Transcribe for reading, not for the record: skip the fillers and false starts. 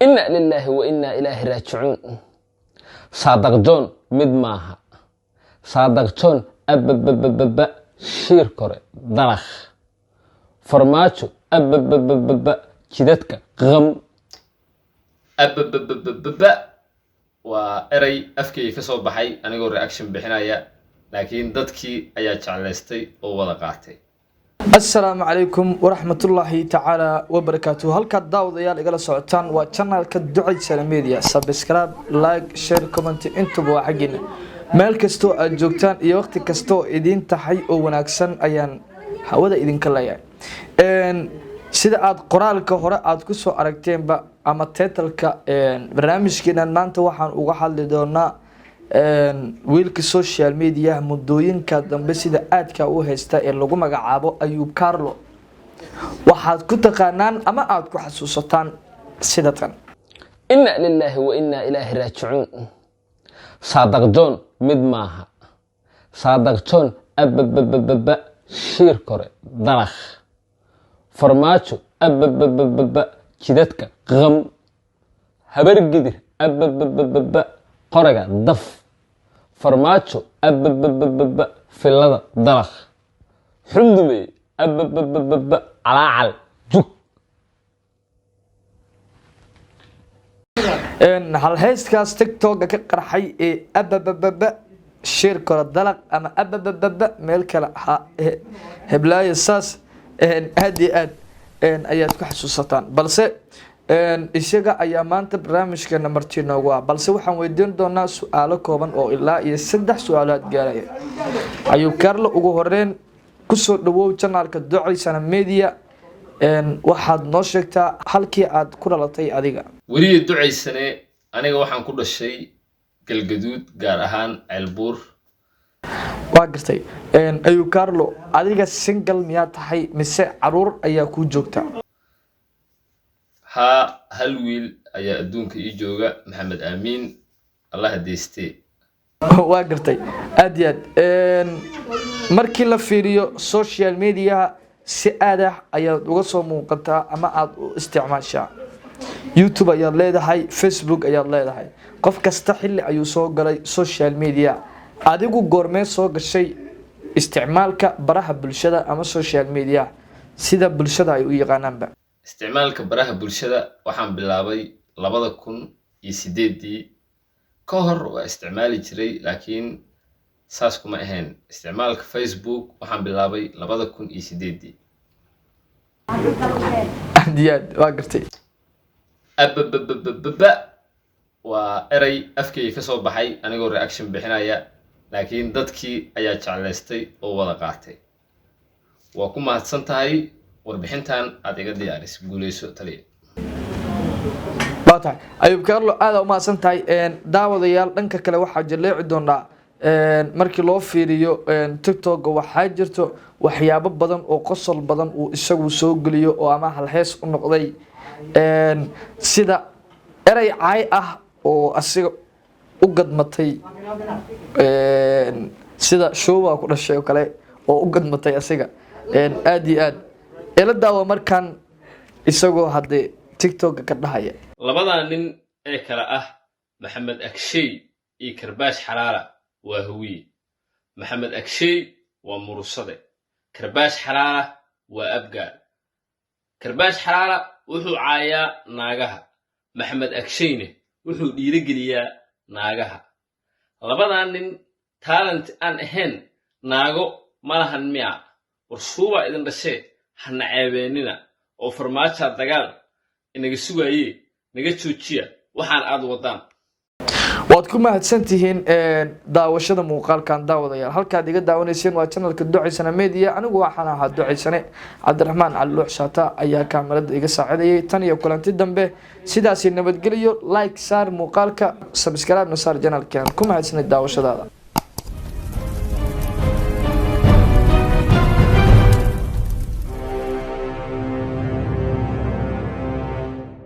Inna lilaahi wa innaa ilaahi raajicuun. Saadaq John mid maaha. Saadaq John ababababa, shiir kore dalakh. Farmaajo ababababa, jidadka qam. Ababababa waa erey afkayga ka soo baxay anigoo reaction bixinaya, laakiin dadkii ayaa jeclaystay oo wada qaatay. Asalaamu calaykum waraxmatullaahi tacaala wabarakaatu. Halkaad daawadayaal igala socotaan waa channelka Ducaysane Media. Subscribe, like, share, comment intuba waa xaggiina. Meel kastoo aad joogtaan iyo waqti kastoo idiin tahay oo wanaagsan ayaan hawada idinka leeyahay. Sida aad qoraalka hore aad kusoo aragteenba ama titleka barnaamijkeenan, maanta waxaan uga hadli doonaa wiilka social mediaha muddooyinka dambe sida aadka u haysta ee lagu magacaabo Ayub Carlo. Waxaad ku taqaanaan ama aada ku xasuusataan sida tan. Inna lilaahi wa innaa ilaahi raajicuun. Saadaq John mid maaha. Saadaq John ababababa, shiir kore dalakh. Farmaajo ababababa, jidadka qam. Habargidir ababababa, qoraga daf. Farmaajo ababababa, filada dalakh. Xundumey ababababa, calaacal jug. Halhayskaas TikToka ka qarxay ee ababababa shiir kore dalaq ama ababababa meel kale ha heblaayo saas, aad iyo aad ayaad ku xasuusataan. Balse isaga ayaa maanta barnaamijkeena marti noogu ah. Balse waxaan weydiin doonaa su-aalo kooban oo ilaa iyo saddex su-aalood gaaraya. Ayuu Carlo, ugu horeyn kusoo dhawow channelka Ducaysana Media. Waxaad noo sheegtaa halkii aad ku dhalatay adiga. Weliya Ducaysane, aniga waxaan ku dhashay Galgaduud, gaar ahaan Ceelbuur. Waa gartay. Ayuu Carlo, adiga single miyaa tahay mise caruur ayaa kuu joogta? Haa, hal wiil ayaa adduunka ii jooga, Maxamed Aamiin, Allah hadeystee. Waa gartay, aad iyo aad. Markii la fiiriyo social mediaha, si aad ah ayaad uga soo muuqataa ama aada u isticmaashaa. YouTube ayaad leedahay, Facebook ayaad leedahay. Qof kasta xilli ayuu soo galay social media. Adigu goormee soo gashay isticmaalka baraha bulshada ama social media sida bulshada ay u yaqaanaanba? Isticmaalka baraha bulshada waxaan bilaabay 2008-dii. Ka hor waa isticmaali jiray, laakiin saas kuma ahayn. Isticmaalka Facebook waxaan bilaabay 2008-dii. Aad iyo aad, waa gartay. Ababababa waa erey afkayga ka soo baxay anigoo reaction bixinaya, laakiin dadkii ayaa jeclaystay oo wada qaatay. Waa ku mahadsan tahay warbixintan aad iga diyaarisay. Guuleyso, taliya. Waa tahay, Ayub Carlo, aada umahadsan tahay. Daawadayaal, dhanka kale waxaa jaleeci doonaa markii loo fiiriyo TikTok, waxaa jirto waxyaabo badan oo qosol badan uu isagu soo geliyo oo ama halhees u noqday, sida erey caay ah oo asiga u gadmatay, sida showba ku dhashay oo kale oo u gadmatay asiga. Aad iyo aad ila daawa markaan isagoo haddee TikToka ka dhahaya. Labadaa nin ee kale ah Maxamed Agshay iyo Karbaash Xalaala waa Hawiye. Maxamed Agshay waa Murusade, Karbaash Xalaala waa Abgaal. Karbaash Xalaala wuxuu caayaa naagaha, Maxamed Agshayne wuxuu dhiirigeliyaa naagaha. Labadaa nin talent aan ahayn naago ma lahan miya? War shuubaa idin dhashee, hana ceebeennina oo Farmaajaa dagaal inaga sugaayee, naga joojiya waxaan aad waddaan. Waad ku mahadsan tihiin daawashada muuqaalkan, daawadayaal. Halkaad iga daawanayseen waa channelka Ducaysane Media. Anigu waxaan ahaa Ducaysane. Cabdiraxmaan Cali Luux Shaata ayaa kaamarada iga saacidayay. Tan iyo kulanti dambe, sidaasi nabadgeliyo. Like saar muuqaalka, subscribe na saar channelkan. Ku mahadsanid daawashadaada.